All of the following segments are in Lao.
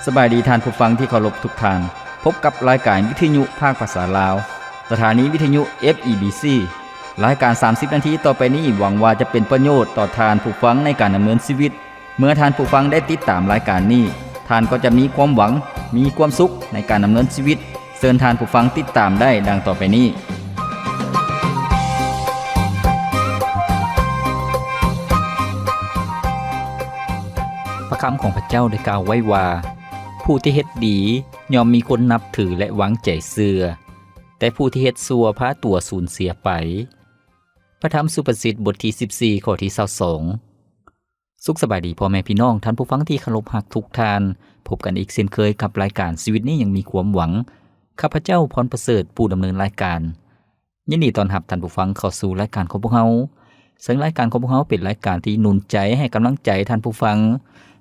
ສະບາຍດີທ່ານຜູ້ຟັງທີ່ເຄົາລົບທຸກທ່ານ. ພົບກັບລາຍການວິທະຍຸພາກພາສາລາວ, ສະຖານີວິທະຍຸ ເອັຟ ອີ ບີ ຊີ. ລາຍການສາມສິບນາທີຕໍ່ໄປນີ້ ຫວັງວ່າຈະເປັນປະໂຫຍດຕໍ່ທ່ານຜູ້ຟັງໃນການດຳເນີນຊີວິດ. ເມື່ອທ່ານຜູ້ຟັງໄດ້ຕິດຕາມລາຍການນີ້, ທ່ານກໍຈະມີຄວາມຫວັງ, ມີຄວາມສຸກໃນການດຳເນີນຊີວິດ. ເຊີນທ່ານຜູ້ຟັງຕິດຕາມໄດ້ດັ່ງຕໍ່ໄປນີ້. ພະຄຳຂອງພະເຈົ້າໄດ້ກ່າວໄວ້ວ່າ, ຜູ້ທີ່ເຮັດດີຍ່ອມມີຄົນນັບຖື ແລະ ວາງໃຈເຊື່ອ, ແຕ່ຜູ້ທີ່ເຮັດຊົ່ວພາຕົວສູນເສຍໄປ. ພະທຳສຸພາສິດ ບົດທີສິບສີ່ ຂໍ້ທີຊາວສອງ. ສຸກສະບາຍດີພໍ່ແມ່ພີ່ນ້ອງທ່ານຜູ້ຟັງທີ່ເຄົາລົບຮັກທຸກທ່ານ. ພົບກັນອີກເຊັ່ນເຄີຍກັບລາຍການຊີວິດນີ້ຍັງມີຄວາມຫວັງ. ຂ້າພະເຈົ້າ ພອນປະເສີດ ຜູ້ດຳເນີນລາຍການ. ຍິນດີຕ້ອນຮັບທ່ານຜູ້ຟັງເຂົ້າສູ່ລາຍການຂອງພວກເຮົາ. ເຊິ່ງລາຍການຂອງພວກເຮົາເປັນລາຍການທີ່ໜູນໃຈໃຫ້ກຳລັງໃຈທ່ານຜູ້ຟັງ.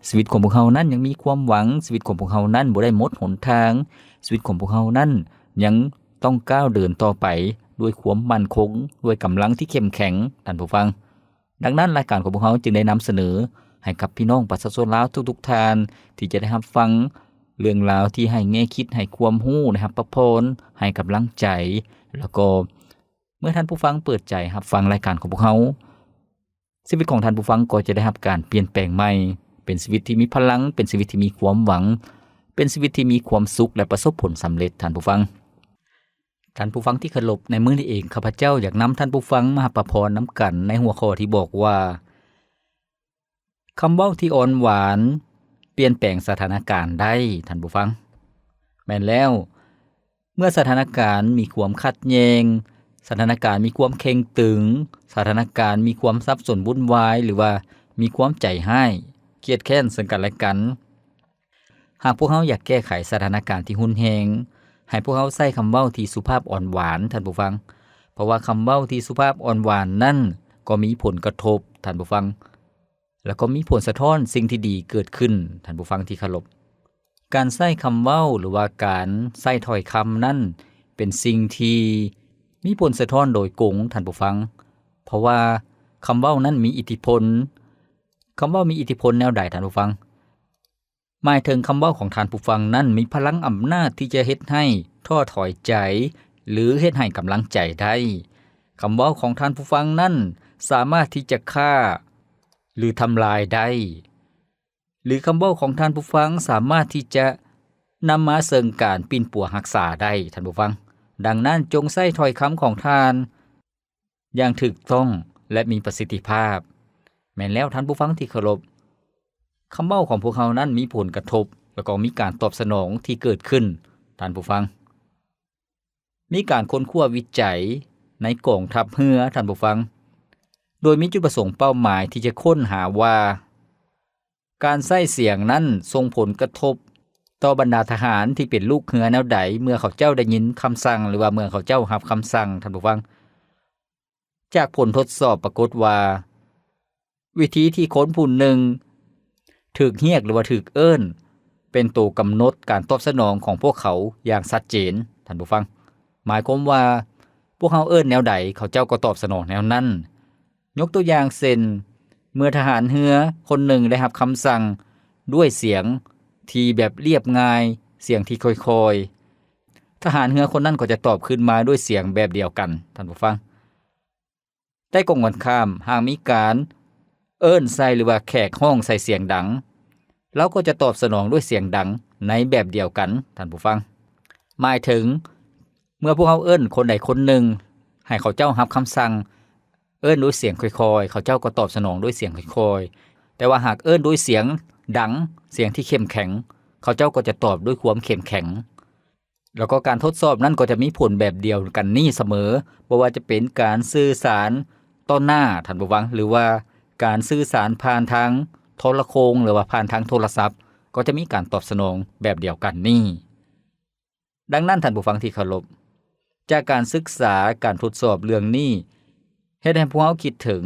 ຊີວິດຂອງພວກເຮົານັ້ນຍັງມີຄວາມຫວັງ, ຊີວິດຂອງພວກເຮົານັ້ນບໍ່ໄດ້ໝົດຫົນທາງ, ຊີວິດຂອງພວກເຮົານັ້ນຍັງຕ້ອງກ້າວເດີນຕໍ່ໄປດ້ວຍຄວາມໝັ້ນຄົງ, ດ້ວຍກຳລັງທີ່ເຂັ້ມແຂງ, ທ່ານຜູ້ຟັງ. ດັ່ງນັ້ນ, ລາຍການຂອງພວກເຮົາຈຶ່ງໄດ້ນຳສະເໜີໃຫ້ກັບພີ່ນ້ອງປະຊາຊົນລາວທຸກໆທ່ານ ທີ່ຈະໄດ້ຮັບຟັງເລື່ອງລາວທີ່ໃຫ້ແງ່ຄິດ, ໃຫ້ຄວາມຮູ້, ໄດ້ຮັບພະພອນ, ໃຫ້ກຳລັງໃຈ, ແລ້ວກໍເມື່ອທ່ານຜູ້ຟັງເປີດໃຈຮັບຟັງລາຍການຂອງພວກເຮົາ, ຊີວິດຂອງທ່ານຜູ້ຟັງກໍຈະໄດ້ຮັບການປ່ຽນແປງໃໝ່, ເປັນຊີວິດທີ່ມີພະລັງ, ເປັນຊີວິດທີ່ມີຄວາມຫວັງ, ເປັນຊີວິດທີ່ມີຄວາມສຸກ ແລະ ປະສົບຜົນສຳເລັດ, ທ່ານຜູ້ຟັງ. ທ່ານຜູ້ຟັງທີ່ເຄົາລົບ, ໃນມື້ນີ້ເອງ ຂ້າພະເຈົ້າຢາກນຳທ່ານຜູ້ຟັງມາຮັບພະພອນນຳກັນໃນຫົວຂໍ້ທີ່ບອກວ່າ, ຄຳເວົ້າທີ່ອ່ອນຫວານປ່ຽນແປງສະຖານະການໄດ້, ທ່ານຜູ້ຟັງ. ແມ່ນແລ້ວ, ເມື່ອສະຖານະການມີຄວາມຂັດແຍ່ງ, ສະຖານະການມີຄວາມເຄັ່ງຕຶງ, ສະຖານະການມີຄວາມສັບສົນວຸ່ນວາຍ ຫຼືວ່າມີຄວາມໃຈຮ້າຍ, ກຽດແຄ້ນເຊິ່ງກັນແລະກັນ, ຫາກພວກເຮົາຢາກແກ້ໄຂສະຖານະການທີ່ຮຸນແຮງ, ໃຫ້ພວກເຮົາໃຊ້ຄຳເວົ້າທີ່ສຸພາບອ່ອນຫວານ, ທ່ານຜູ້ຟັງ. ເພາະວ່າຄຳເວົ້າທີ່ສຸພາບອ່ອນຫວານນັ້ນກໍມີຜົນກະທົບ, ທ່ານຜູ້ຟັງ, ແລ້ວກໍມີຜົນສະທ້ອນສິ່ງທີ່ດີເກີດຂຶ້ນ, ທ່ານຜູ້ຟັງທີ່ເຄົາລົບ. ການໃຊ້ຄຳເວົ້າ ຫຼືວ່າການໃຊ້ຖ້ອຍຄຳນັ້ນ ເປັນສິ່ງທີ່ມີຜົນສະທ້ອນໂດຍກົງ, ທ່ານຜູ້ຟັງ, ເພາະວ່າຄຳເວົ້ານັ້ນມີອິດທິພົນ. ຄຳເວົ້າມີອິດທິພົນແນວໃດ, ທ່ານຜູ້ຟັງ? ໝາຍເຖິງຄຳເວົ້າຂອງທ່ານຜູ້ຟັງນັ້ນມີພະລັງອຳນາດທີ່ຈະເຮັດໃຫ້ທໍ້ຖອຍໃຈ ຫຼື ເຮັດໃຫ້ກຳລັງໃຈໄດ້. ຄຳເວົ້າຂອງທ່ານຜູ້ຟັງນັ້ນສາມາດທີ່ຈະຂ້າ ຫຼື ທຳລາຍໄດ້, ຫຼື ຄຳເວົ້າຂອງທ່ານຜູ້ຟັງສາມາດທີ່ຈະນຳມາເຊິ່ງການປິ່ນປົວຮັກສາໄດ້, ທ່ານຜູ້ຟັງ. ດັ່ງນັ້ນ, ຈົ່ງໃຊ້ຖ້ອຍຄຳຂອງທ່ານ ຢ່າງຖືກຕ້ອງ ແລະ ມີປະສິດທິພາບ. ແມ່ນແລ້ວ, ທ່ານຜູ້ຟັງທີ່ເຄົາລົບ, ຄຳເວົ້າຂອງພວກເຮົານັ້ນມີຜົນກະທົບ ແລ້ວກໍມີການຕອບສະໜອງທີ່ເກີດຂຶ້ນ, ທ່ານຜູ້ຟັງ. ມີການຄົ້ນຄວ້າວິໄຈໃນກອງທັບເຮືອ, ທ່ານຜູ້ຟັງ, ໂດຍມີຈຸດປະສົງເປົ້າໝາຍທີ່ຈະຄົ້ນຫາວ່າ ການໃຊ້ສຽງນັ້ນສົ່ງຜົນກະທົບຕໍ່ບັນດາທະຫານທີ່ເປັນລູກເຮືອແນວໃດ ເມື່ອເຂົາເຈົ້າໄດ້ຍິນຄຳສັ່ງ ຫຼືວ່າເມື່ອເຂົາເຈົ້າຮັບຄຳສັ່ງ, ທ່ານຜູ້ຟັງ. ຈາກຜົນທົດສອບປາກົດວ່າ ວິທີທີ່ຄົນຜູ້ໜຶ່ງຖືກຮຽກ ຫຼືວ່າຖືກເອີ້ນ ເປັນໂຕກຳນົດການຕອບສະໜອງຂອງພວກເຂົາຢ່າງຊັດເຈນ, ທ່ານຜູ້ຟັງ. ໝາຍຄວາມວ່າ ພວກເຮົາເອີ້ນແນວໃດ, ເຂົາເຈົ້າກໍຕອບສະໜອງແນວນັ້ນ. ຍົກຕົວຢ່າງເຊັ່ນ, ເມື່ອທະຫານເຮືອຄົນໜຶ່ງໄດ້ຮັບຄຳສັ່ງດ້ວຍສຽງທີ່ແບບລຽບງ່າຍ, ສຽງທີ່ຄ່ອຍໆ, ທະຫານເຮືອຄົນນັ້ນກໍຈະຕອບຄືນມາດ້ວຍສຽງແບບດຽວກັນ, ທ່ານຜູ້ຟັງ. ແຕ່ກົງກັນຂ້າມ, ຫາກມີການເອີ້ນໃສ່ ຫຼືວ່າແຂກຮ້ອງໃສ່ສຽງດັງ, ລາວກໍຈະຕອບສະໜອງດ້ວຍສຽງດັງໃນແບບດຽວກັນ, ທ່ານຜູ້ຟັງ. ໝາຍເຖິງ ເມື່ອພວກເຮົາເອີ້ນຄົນໃດຄົນໜຶ່ງໃຫ້ເຂົາເຈົ້າຮັບຄຳສັ່ງ, ເອີ້ນດ້ວຍສຽງຄ່ອຍໆ, ເຂົາເຈົ້າກໍຕອບສະໜອງດ້ວຍສຽງຄ່ອຍໆ. ແຕ່ວ່າຫາກເອີ້ນດ້ວຍສຽງດັງ, ສຽງທີ່ເຂັ້ມແຂງ, ເຂົາເຈົ້າກໍຈະຕອບດ້ວຍຄວາມເຂັ້ມແຂງ. ແລ້ວກໍການທົດສອບນັ້ນກໍຈະມີຜົນແບບດຽວກັນນີ້ສະເໝີ, ບໍ່ວ່າຈະເປັນການສື່ສານຕໍ່ໜ້າ, ທ່ານຜູ້ຟັງ, ຫຼືວ່າການສື່ສານຜ່ານທາງໂທລະໂຄ່ງ ຫຼືວ່າຜ່ານທາງໂທລະສັບ, ກໍຈະມີການຕອບສະໜອງແບບດຽວກັນນີ້. ດັ່ງນັ້ນ, ທ່ານຜູ້ຟັງທີ່ເຄົາລົບ, ຈາກການສຶກສາ, ການທົດສອບເລື່ອງນີ້ ເຮັດໃຫ້ພວກເຮົາຄິດເຖິງ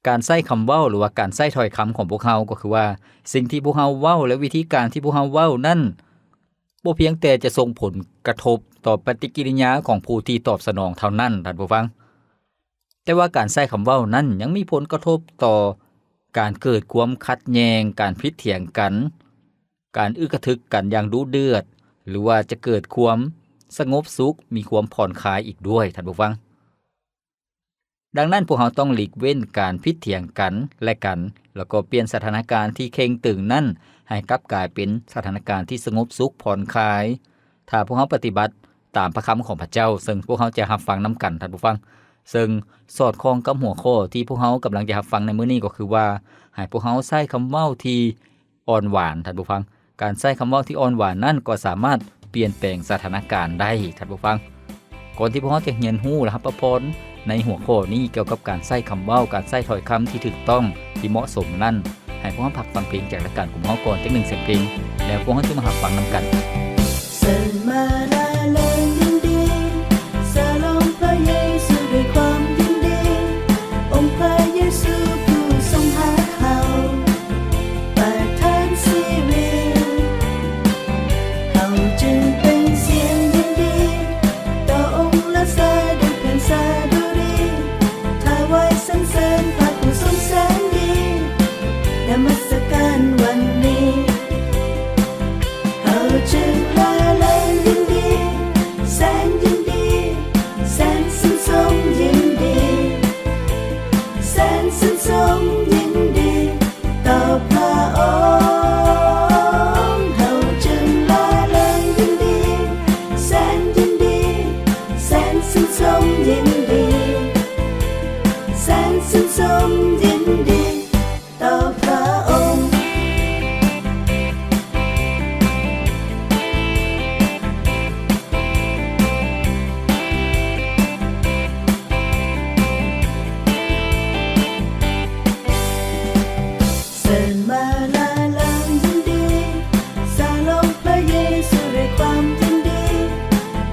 ການໃຊ້ຄຳເວົ້າ ຫຼືວ່າການໃຊ້ຖ້ອຍຄຳຂອງພວກເຮົາ, ກໍຄືວ່າ ສິ່ງທີ່ພວກເຮົາເວົ້າ ແລະ ວິທີການທີ່ພວກເຮົາເວົ້ານັ້ນ ບໍ່ພຽງແຕ່ຈະສົ່ງຜົນກະທົບຕໍ່ປະຕິກິລິຍາຂອງຜູ້ທີ່ຕອບສະໜອງເທົ່ານັ້ນ, ທ່ານຜູ້ຟັງ, ແຕ່ວ່າການໃຊ້ຄຳເວົ້ານັ້ນຍັງມີຜົນກະທົບຕໍ່ການເກີດຄວາມຂັດແຍ່ງ, ການຜິດຖຽງກັນ, ການອຶກກະທຶກກັນຢ່າງດຸເດືອດ ຫຼືວ່າຈະເກີດຄວາມສະຫງົບສຸກ, ມີຄວາມຜ່ອນຄາຍອີກດ້ວຍ, ທ່ານຜູ້ຟັງ. ດັ່ງນັ້ນ, ພວກເຮົາຕ້ອງຫຼີກເວັ້ນການຜິດຖຽງກັນແລະກັນ, ແລ້ວກໍປ່ຽນສະຖານະການທີ່ເຄັ່ງຕຶງນັ້ນ ໃຫ້ກັບກາຍເປັນສະຖານະການທີ່ສະຫງົບສຸກຜ່ອນຄາຍ. ຖ້າພວກເຮົາປະຕິບັດຕາມພະຄຳຂອງພະເຈົ້າ, ເຊິ່ງພວກເຮົາຈະຮັບຟັງນຳກັນ, ທ່ານຜູ້ຟັງ, ເຊິ່ງສອດຄ່ອງກັບຫົວຂໍ້ທີ່ພວກເຮົາກຳລັງຈະຮັບຟັງໃນມື້ນີ້, ກໍຄືວ່າ ໃຫ້ພວກເຮົາໃຊ້ຄຳເວົ້າທີ່ ອ່ອນຫວານ, ທ່ານຜູ້ຟັງ. ການໃຊ້ຄຳເວົ້າທີ່ອ່ອນຫວານນັ້ນກໍສາມາດປ່ຽນແປງສະຖານະການໄດ້, ທ່ານຜູ້ຟັງ. ກ່ອນທີ່ພວກເຮົາຈະຮຽນຮູ້ ແລະ ຮັບພະພອນໃນຫົວຂໍ້ນີ້ ກ່ຽວກັບການໃຊ້ຄຳເວົ້າ, ການໃຊ້ຖ້ອຍຄຳທີ່ຖືກຕ້ອງ, ທີ່ເໝາະສົມນັ້ນ, ໃຫ້ພວກເຮົາພັກຟັງເພງຈາກລາຍການຂອງເຮົາກ່ອນຈັກໜຶ່ງສຽງເພງ, ແລ້ວພວກເຮົາຈຶ່ງມາຮັບຟັງນຳກັນ. ເຊີນມາລາເລີງຍິນດີ ສະຫຼອງພະເຢຊູດ້ວຍຄວາມຍິນດີ, ອົງພະເຢຊູຜູ້ຊົງຮັກເຮົາ ປະທານຊີວິດ, ເຮົາຈຶ່ງເປັ່ງສຽງຍິນດີ ຕໍ່ອົງລາຊາດ້ວຍເພງສະດຸດີ, ຖວາຍສັນເສີນພະຜູ້ຊົງແສນດີ, ນະມັດສະການວັນນີ້ ເຮົາຈຶ່ງລາເລີງຍິນດີ, ແສນຍິນດີ, ແສນຊື່ນຊົມຍິນດີ, ແສນຊື່ນຊົມຍິນດີ ຕໍ່ພະອົງ, ເຮົາຈຶ່ງລາເລີງຍິນດີ, ແສນຍິນດີ, ແສນຊື່ນຊົມຍິນດີ, ແສນຊື່ນຊົມຍິນດີ ຕໍ່ພະອົງ. ເຊີນມາລາເລີງຍິນດີ, ສະຫຼອງພະເຢຊູດ້ວຍຄວາມຍິນດີ,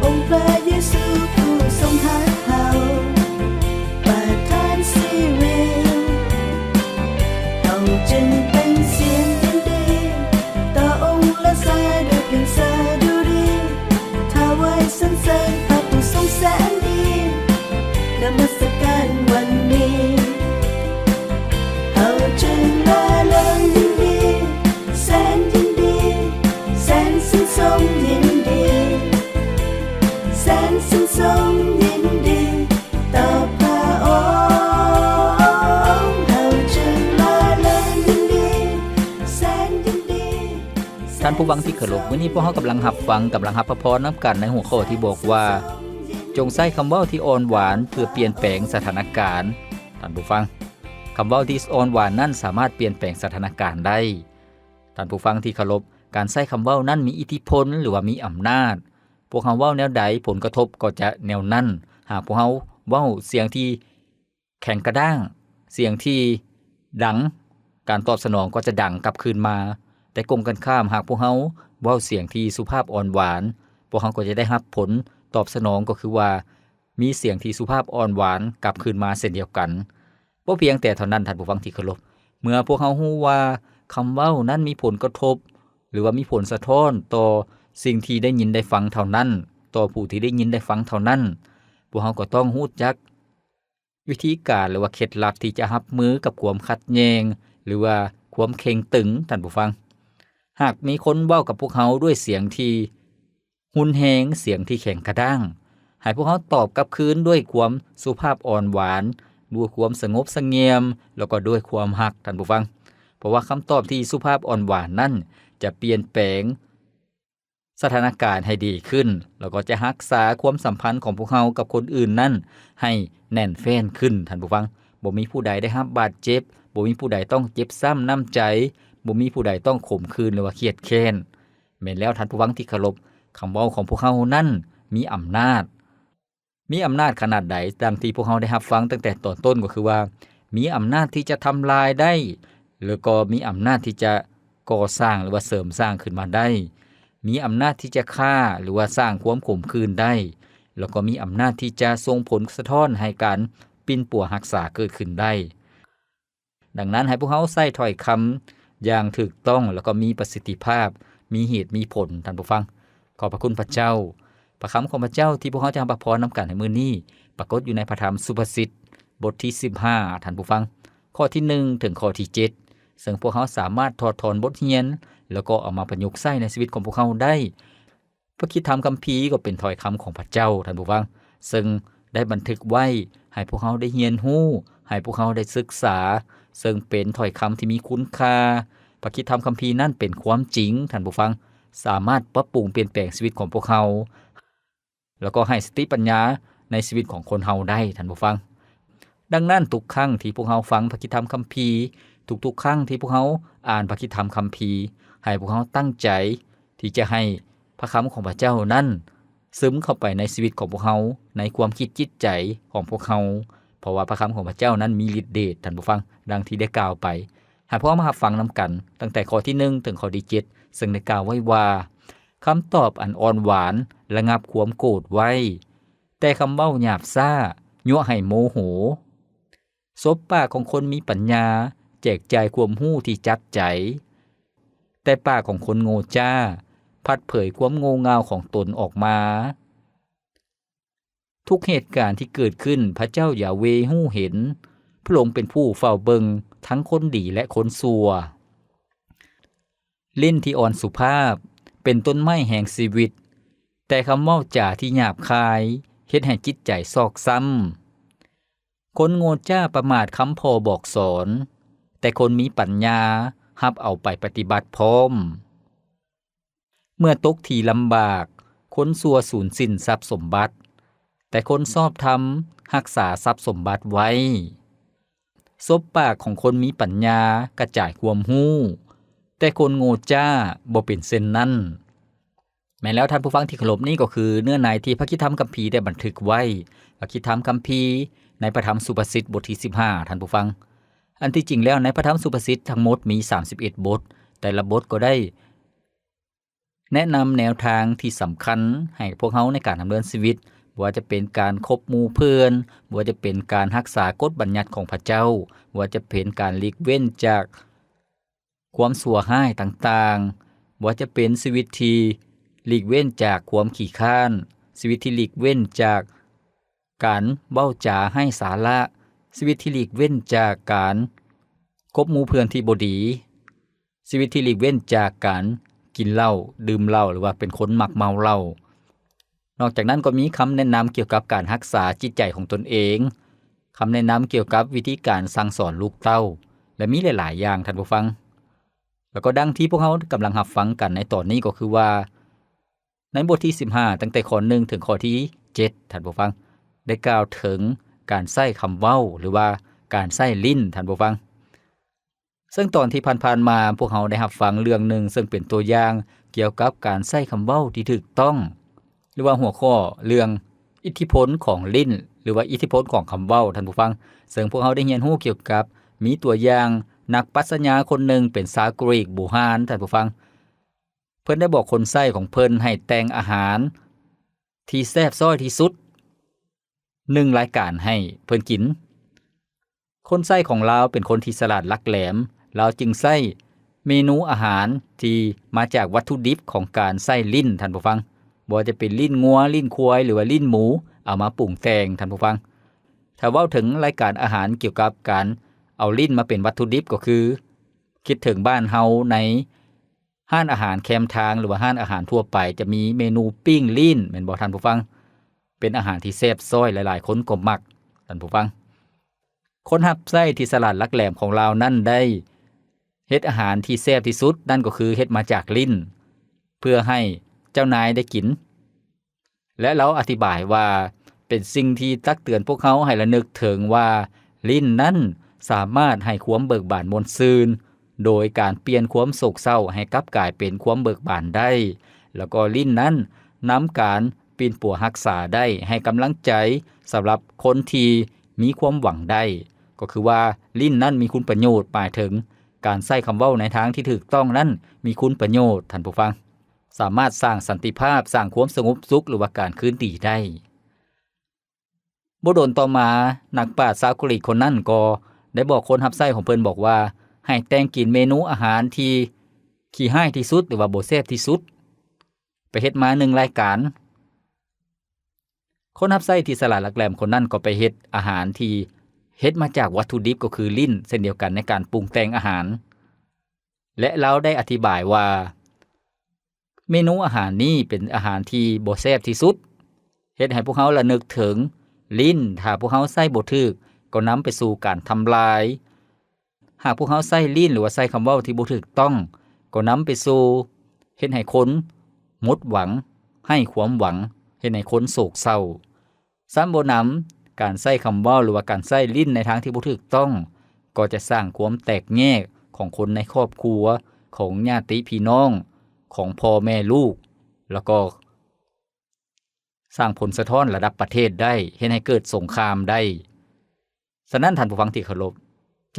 ອົງພະເຢຊູຜູ້ຊົງຮັກເຮົາ ປະທານຊີວິດ, ເຮົາຈຶ່ງເປັ່ງສຽງຍິນດີ ຕໍ່ອົງລາຊາດ້ວຍເພງສະດຸດີ, ຖວາຍສັນເສີນພະຜູ້ຊົງແສນດີ, ນະມັດສະການວັນນີ້ ເຮົາຈຶ່ງລາເລີງຍິນດີ, ແສນຍິນດີ, ແສນຊື່ນຊົມຍິນດີ, ແສນຊື່ນຊົມຍິນດີ ຕໍ່ພະອົງ, ເຮົາຈຶ່ງລາເລີງຍິນດີ, ແສນຍິນດີ. ທ່ານຜູ້ຟັງທີ່ເຄົາລົບ, ມື້ນີ້ພວກເຮົາກຳລັງຮັບຟັງ, ກຳລັງຮັບພະພອນນຳກັນໃນຫົວຂໍ້ທີ່ບອກວ່າ ຈົ່ງໃຊ້ຄຳເວົ້າທີ່ອ່ອນຫວານເພື່ອປ່ຽນແປງສະຖານະການ. ທ່ານຜູ້ຟັງ, ຄຳເວົ້າທີ່ອ່ອນຫວານນັ້ນສາມາດປ່ຽນແປງສະຖານະການໄດ້. ທ່ານຜູ້ຟັງທີ່ເຄົາລົບ, ການໃຊ້ຄຳເວົ້ານັ້ນມີອິດທິພົນ ຫຼືວ່າມີອຳນາດ. ພວກເຮົາເວົ້າແນວໃດ, ຜົນກະທົບກໍຈະແນວນັ້ນ. ຫາກພວກເຮົາເວົ້າສຽງທີ່ແຂງກະດ້າງ, ສຽງທີ່ດັງ, ການຕອບສະໜອງກໍຈະດັງກັບຄືນມາ. ແຕ່ກົງກັນຂ້າມ, ຫາກພວກເຮົາເວົ້າສຽງທີ່ສຸພາບອ່ອນຫວານ, ພວກເຮົາກໍຈະໄດ້ຮັບຜົນຕອບສະໜອງ, ກໍຄືວ່າ ມີສຽງທີ່ສຸພາບອ່ອນຫວານກັບຄືນມາເຊັ່ນດຽວກັນ. ບໍ່ພຽງແຕ່ເທົ່ານັ້ນ, ທ່ານຜູ້ຟັງທີ່ເຄົາລົບ, ເມື່ອພວກເຮົາຮູ້ວ່າຄຳເວົ້ານັ້ນມີຜົນກະທົບ ຫຼືວ່າມີຜົນສະທ້ອນຕໍ່ສິ່ງທີ່ໄດ້ຍິນໄດ້ຟັງເທົ່ານັ້ນ, ຕໍ່ຜູ້ທີ່ໄດ້ຍິນໄດ້ຟັງເທົ່ານັ້ນ, ພວກເຮົາກໍຕ້ອງຮູ້ຈັກວິທີການ ຫຼືວ່າເຄັດລັບທີ່ຈະຮັບມືກັບຄວາມຂັດແຍ່ງ ຫຼືວ່າຄວາມເຄັ່ງຕຶງ, ທ່ານຜູ້ຟັງ. ຫາກມີຄົນເວົ້າກັບພວກເຮົາດ້ວຍສຽງທີ່ ຮຸນແຮງ, ສຽງທີ່ແຂງກະດ້າງ, ໃຫ້ພວກເຮົາຕອບກັບຄືນດ້ວຍຄວາມສຸພາບອ່ອນຫວານ, ດ້ວຍຄວາມສະຫງົບສະຫງຽມ, ແລ້ວກໍດ້ວຍຄວາມຮັກ, ທ່ານຜູ້ຟັງ. ເພາະວ່າຄຳຕອບທີ່ສຸພາບອ່ອນຫວານນັ້ນ ຈະປ່ຽນແປງສະຖານະການໃຫ້ດີຂຶ້ນ, ແລ້ວກໍຈະຮັກສາຄວາມສຳພັນຂອງພວກເຮົາກັບຄົນອື່ນນັ້ນໃຫ້ແໜ້ນແຟ້ນຂຶ້ນ, ທ່ານຜູ້ຟັງ. ບໍ່ມີຜູ້ໃດໄດ້ຮັບບາດເຈັບ, ບໍ່ມີຜູ້ໃດຕ້ອງເຈັບຊ້ຳນ້ຳໃຈ, ບໍ່ມີຜູ້ໃດຕ້ອງຂົມຂືນ ຫຼືວ່າຄຽດແຄ້ນ. ແມ່ນແລ້ວທ່ານຜູ້ຟັງທີ່ເຄົາລົບ, ຄຳເວົ້າຂອງພວກເຮົານັ້ນມີອຳນາດ, ມີອຳນາດຂະໜາດໃດ? ດັ່ງທີ່ພວກເຮົາໄດ້ຮັບຟັງຕັ້ງແຕ່ຕອນຕົ້ນ ກໍຄືວ່າ ມີອຳນາດທີ່ຈະທຳລາຍໄດ້ ແລ້ວກໍມີອຳນາດທີ່ຈະກໍ່ສ້າງ ຫຼືວ່າເສີມສ້າງຂຶ້ນມາໄດ້, ມີອຳນາດທີ່ຈະຂ້າ ຫຼືວ່າສ້າງຄວາມຂົມຂືນໄດ້, ແລ້ວກໍມີອຳນາດທີ່ຈະສົ່ງຜົນສະທ້ອນໃຫ້ການປິ່ນປົວຮັກສາເກີດຂຶ້ນໄດ້. ດັ່ງນັ້ນ, ໃຫ້ພວກເຮົາໃຊ້ຖ້ອຍຄຳຢ່າງຖືກຕ້ອງ ແລ້ວກໍມີປະສິດທິພາບ, ມີເຫດມີຜົນ, ທ່ານຜູ້ຟັງ. ຂອບພະຄຸນພະເຈົ້າ. ພະຄຳຂອງພະເຈົ້າທີ່ພວກເຮົາຈະຮັບພະພອນນຳກັນໃນມື້ນີ້ ປາກົດຢູ່ໃນພະທຳສຸພາສິດ ບົດທີສິບຫ້າ, ທ່ານຜູ້ຟັງ, ຂໍ້ທີໜຶ່ງ ເຖິງຂໍ້ທີເຈັດ. ເຊິ່ງພວກເຮົາສາມາດຖອດຖອນບົດຮຽນ ແລ້ວກໍເອົາມາປະຍຸກໃຊ້ໃນຊີວິດຂອງພວກເຮົາໄດ້. ພະຄຣິສຕະທຳຄຳພີກໍເປັນຖ້ອຍຄຳຂອງພະເຈົ້າ, ທ່ານຜູ້ຟັງ, ເຊິ່ງໄດ້ບັນທຶກໄວ້ໃຫ້ພວກເຮົາໄດ້ຮຽນຮູ້, ໃຫ້ພວກເຮົາໄດ້ສຶກສາ, ເຊິ່ງເປັນຖ້ອຍຄຳທີ່ມີຄຸນຄ່າ. ພະຄຣິສຕະທຳຄຳພີນັ້ນເປັນຄວາມຈິງ, ທ່ານຜູ້ຟັງ, ສາມາດປັບປຸງປ່ຽນແປງຊີວິດຂອງພວກເຮົາ ແລ້ວກໍໃຫ້ສະຕິປັນຍາໃນຊີວິດຂອງຄົນເຮົາໄດ້, ທ່ານຜູ້ຟັງ. ດັ່ງນັ້ນ, ທຸກຄັ້ງທີ່ພວກເຮົາຟັງພະຄຣິສຕະທຳຄຳພີ, ທຸກໆຄັ້ງທີ່ພວກເຮົາອ່ານພະຄຣິສຕະທຳຄຳພີ, ໃຫ້ພວກເຮົາຕັ້ງໃຈທີ່ຈະໃຫ້ພະຄຳຂອງພະເຈົ້ານັ້ນຊຶມເຂົ້າໄປໃນຊີວິດຂອງພວກເຮົາ, ໃນຄວາມຄິດຈິດໃຈຂອງພວກເຮົາ, ເພາະວ່າພະຄຳຂອງພະເຈົ້ານັ້ນມີລິດເດດ, ທ່ານຜູ້ຟັງ, ດັ່ງທີ່ໄດ້ກ່າວໄປ. ໃຫ້ພວກເຮົາມາຮັບຟັງນຳກັນ, ຕັ້ງແຕ່ຂໍ້ທີໜຶ່ງເຖິງຂໍ້ທີເຈັດ, ເຊິ່ງໄດ້ກ່າວໄວ້ວ່າ, ຄຳຕອບອັນອ່ອນຫວານລະງັບຄວາມໂກດໄວ້, ແຕ່ຄຳເວົ້າຫຍາບຊ້າຍົວະໃຫ້ໂມໂຫ. ສົບປາກຂອງຄົນມີປັນຍາແຈກຈ່າຍຄວາມຮູ້ທີ່ຈັບໃຈ, ແຕ່ປາກຂອງຄົນໂງ່ຈ້າພັດເຜີຍຄວາມໂງ່ເຫງົ້າຂອງຕົນອອກມາ. ທຸກເຫດການທີ່ເກີດຂຶ້ນພະເຈົ້າຢາເວຮູ້ເຫັນ, ພະອົງເປັນຜູ້ເຝົ້າເບິ່ງທັງຄົນດີ ແລະ ຄົນຊົ່ວ. ເຫຼັ້ນທີ່ອ່ອນສຸພາບເປັນຕົ້ນໄມ້ແຫ່ງຊີວິດ, ແຕ່ຄຳເວົ້າຈາທີ່ຫຍາບຄາຍເຮັດໃຫ້ຈິດໃຈຊອກຊ້ຳ. ຄົນໂງ່ຈ້າປະໝາດຄຳພໍ່ບອກສອນ, ແຕ່ຄົນມີປັນຍາຮັບເອົາໄປປະຕິບັດພ້ອມ. ເມື່ອຕົກທີ່ລຳບາກ, ຄົນຊົ່ວສູນສິ້ນຊັບສົມບັດ, ແຕ່ຄົນຊອບທຳຮັກສາຊັບສົມບັດໄວ້. ສົບປາກຂອງຄົນມີປັນຍາກະຈາຍຄວາມຮູ້, ແຕ່ຄົນໂງ່ຈ້າບໍ່ເປັນເຊັ່ນນັ້ນ. ແມ່ນແລ້ວທ່ານຜູ້ຟັງທີ່ເຄົາລົບ, ນີ້ກໍຄືເນື້ອໃນທີ່ພະຄຣິສຕະທຳຄຳພີໄດ້ບັນທຶກໄວ້, ພະຄຣິສຕະທຳຄຳພີໃນພະທຳສຸພາສິດບົດທີສິບຫ້າ, ທ່ານຜູ້ຟັງ. ອັນທີ່ຈິງແລ້ວໃນພະທຳສຸພາສິດທັງໝົດມີສາມສິບເອັດບົດ, ແຕ່ລະບົດກໍໄດ້ ແນະນຳແນວທາງທີ່ສຳຄັນໃຫ້ພວກເຮົາໃນການດຳເນີນຊີວິດ, ບໍ່ວ່າຈະເປັນການຄົບໝູ່ເພື່ອນ, ບໍ່ວ່າຈະເປັນການຮັກສາກົດບັນຍັດຂອງພະເຈົ້າ, ບໍ່ວ່າຈະເປັນການຫຼີກເວັ້ນຈາກຄວາມຊົ່ວຮ້າຍຕ່າງໆ, ບໍ່ວ່າຈະເປັນຊີວິດທີ່ຫຼີກເວັ້ນຈາກຄວາມຂີ້ຄ້ານ, ຊີວິດທີ່ຫຼີກເວັ້ນຈາກ ການເວົ້າຈາໄຮ້ສາລະ, ຊີວິດທີ່ຫຼີກເວັ້ນຈາກການຄົບໝູ່ເພື່ອນທີ່ບໍ່ດີ, ຊີວິດທີ່ຫຼີກເວັ້ນຈາກການກິນເຫຼົ້າ, ດື່ມເຫຼົ້າ ຫຼືວ່າເປັນຄົນມັກເມົາເຫຼົ້າ. ນອກຈາກນັ້ນກໍມີຄຳແນະນຳກ່ຽວກັບການຮັກສາຈິດໃຈຂອງຕົນເອງ, ຄຳແນະນຳກ່ຽວກັບວິທີການສັ່ງສອນລູກເຕົ້າ ແລະ ມີຫຼາຍໆຢ່າງ, ທ່ານຜູ້ຟັງ. ແລ້ວກໍດັ່ງທີ່ພວກເຮົາກຳລັງຮັບຟັງກັນໃນຕອນນີ້ກໍຄືວ່າ ໃນບົດທີສິບຫ້າ ຕັ້ງແຕ່ຂໍ້ໜຶ່ງເຖິງຂໍ້ທີເຈັດ ທ່ານຜູ້ຟັງ ໄດ້ກ່າວເຖິງການໃຊ້ຄຳເວົ້າ ຫຼືວ່າການໃຊ້ລີ້ນ ທ່ານຜູ້ຟັງ. ເຊິ່ງຕອນທີ່ຜ່ານໆມາ ພວກເຮົາໄດ້ຮັບຟັງເລື່ອງໜຶ່ງ ເຊິ່ງເປັນຕົວຢ່າງກ່ຽວກັບການໃຊ້ຄຳເວົ້າທີ່ຖືກຕ້ອງ ຫຼືວ່າຫົວຂໍ້ເລື່ອງອິດທິພົນຂອງລີ້ນ ຫຼືວ່າອິດທິພົນຂອງຄຳເວົ້າ ທ່ານຜູ້ຟັງ. ເຊິ່ງພວກເຮົາໄດ້ຮຽນຮູ້ກ່ຽວກັບ ມີຕົວຢ່າງນັກປັດຊະຍາຄົນໜຶ່ງເປັນຊາວກຣີກບູຮານ ທ່ານຜູ້ຟັງ. ເພິ່ນໄດ້ບອກຄົນໃຊ້ຂອງເພິ່ນໃຫ້ແຕ່ງອາຫານທີ່ແຊບຊ້ອຍທີ່ສຸດໜຶ່ງລາຍການໃຫ້ເພິ່ນກິນ. ຄົນໃຊ້ຂອງລາວເປັນຄົນທີ່ສະຫຼາດຫຼັກແຫຼມ, ລາວຈຶ່ງໃຊ້ເມນູອາຫານທີ່ມາຈາກວັດຖຸດິບຂອງການໃຊ້ລີ້ນ, ທ່ານຜູ້ຟັງ, ບໍ່ວ່າຈະເປັນລີ້ນງົວ, ລີ້ນຄວາຍ ຫຼືວ່າລີ້ນໝູ ເອົາມາປຸງແຕ່ງ, ທ່ານຜູ້ຟັງ. ຖ້າເວົ້າເຖິງລາຍການອາຫານກ່ຽວກັບການເອົາລີ້ນມາເປັນວັດຖຸດິບ ກໍຄືຄິດເຖິງບ້ານເຮົາໃນ ຮ້ານອາຫານແຄມທາງ ຫຼືວ່າຮ້ານອາຫານທົ່ວໄປ ຈະມີເມນູປີ້ງລີ້ນ ແມ່ນບໍ່ທ່ານຜູ້ຟັງ? ເປັນອາຫານທີ່ແຊບຊ້ອຍ ຫຼາຍໆຄົນກໍມັກ ທ່ານຜູ້ຟັງ. ຄົນຮັບໃຊ້ທີ່ສະຫຼາດຫຼັກແຫຼມຂອງລາວນັ້ນໄດ້ເຮັດອາຫານທີ່ແຊບທີ່ສຸດ ນັ້ນກໍຄືເຮັດມາຈາກລີ້ນ ເພື່ອໃຫ້ເຈົ້ານາຍໄດ້ກິນ. ແລະ ລາວອະທິບາຍວ່າ ເປັນສິ່ງທີ່ຕັກເຕືອນພວກເຮົາໃຫ້ລະນຶກເຖິງວ່າ ລີ້ນນັ້ນສາມາດໃຫ້ຄວາມເບີກບານມ່ວນຊື່ນ ໂດຍການປ່ຽນຄວາມໂສກເສົ້າໃຫ້ກັບກາຍເປັນຄວາມເບີກບານໄດ້, ແລ້ວກໍລີ້ນນັ້ນນຳການປິ່ນປົວຮັກສາໄດ້ ໃຫ້ກຳລັງໃຈສຳລັບຄົນທີ່ມີຄວາມຫວັງໄດ້. ກໍຄືວ່າ ລີ້ນນັ້ນມີຄຸນປະໂຫຍດ, ໝາຍເຖິງການໃຊ້ຄຳເວົ້າໃນທາງທີ່ຖືກຕ້ອງນັ້ນມີຄຸນປະໂຫຍດ, ທ່ານຜູ້ຟັງ. ສາມາດສ້າງສັນຕິພາບ, ສ້າງຄວາມສະຫງົບສຸກ ຫຼືວ່າການຄືນດີໄດ້. ບໍ່ດົນຕໍ່ມາ, ນັກປາດຊາວກຣີກຄົນນັ້ນກໍໄດ້ບອກຄົນຮັບໃຊ້ຂອງເພິ່ນ, ບອກວ່າ ໃຫ້ແຕ່ງກິນເມນູອາຫານທີ່ຂີ້ຮ້າຍທີ່ສຸດ ຫຼືວ່າບໍ່ແຊບທີ່ສຸດ. ໄປເຮັດມາໜຶ່ງລາຍການ. ຄົນຮັບໃຊ້ທີ່ສະຫຼາດຫຼັກແຫຼມຄົນນັ້ນກໍໄປເຮັດອາຫານທີ່ເຮັດມາຈາກວັດຖຸດິບ ກໍຄືລີ້ນ ເຊັ່ນດຽວກັນໃນການປຸງແຕ່ງອາຫານ. ແລະ ລາວໄດ້ອະທິບາຍວ່າ ເມນູອາຫານນີ້ເປັນອາຫານທີ່ບໍ່ແຊບທີ່ສຸດ, ເຮັດໃຫ້ພວກເຮົາລະນຶກເຖິງລີ້ນ, ຖ້າພວກເຮົາໃຊ້ບໍ່ຖືກ ກໍນຳໄປສູ່ການທຳລາຍ. ຫາກພວກເຮົາໃຊ້ລີ້ນ ຫຼືວ່າໃຊ້ຄຳເວົ້າທີ່ບໍ່ຖືກຕ້ອງ ກໍນຳໄປສູ່ເຮັດໃຫ້ຄົນໝົດຫວັງ, ໄຮ້ຄວາມຫວັງ, ເຮັດໃຫ້ຄົນໂສກເສົ້າ. ຊ້ຳບໍ່ນຳ, ການໃຊ້ຄຳເວົ້າ ຫຼືວ່າການໃຊ້ລີ້ນໃນທາງທີ່ບໍ່ຖືກຕ້ອງ ກໍຈະສ້າງຄວາມແຕກແຍກຂອງຄົນໃນຄອບຄົວ, ຂອງຍາດຕິພີ່ນ້ອງ, ຂອງພໍ່ແມ່ລູກ, ແລ້ວກໍ ສ້າງຜົນສະທ້ອນລະດັບປະເທດໄດ້, ເຮັດໃຫ້ເກີດສົງຄາມໄດ້. ສະນັ້ນ, ທ່ານຜູ້ຟັງທີ່ເຄົາລົບ,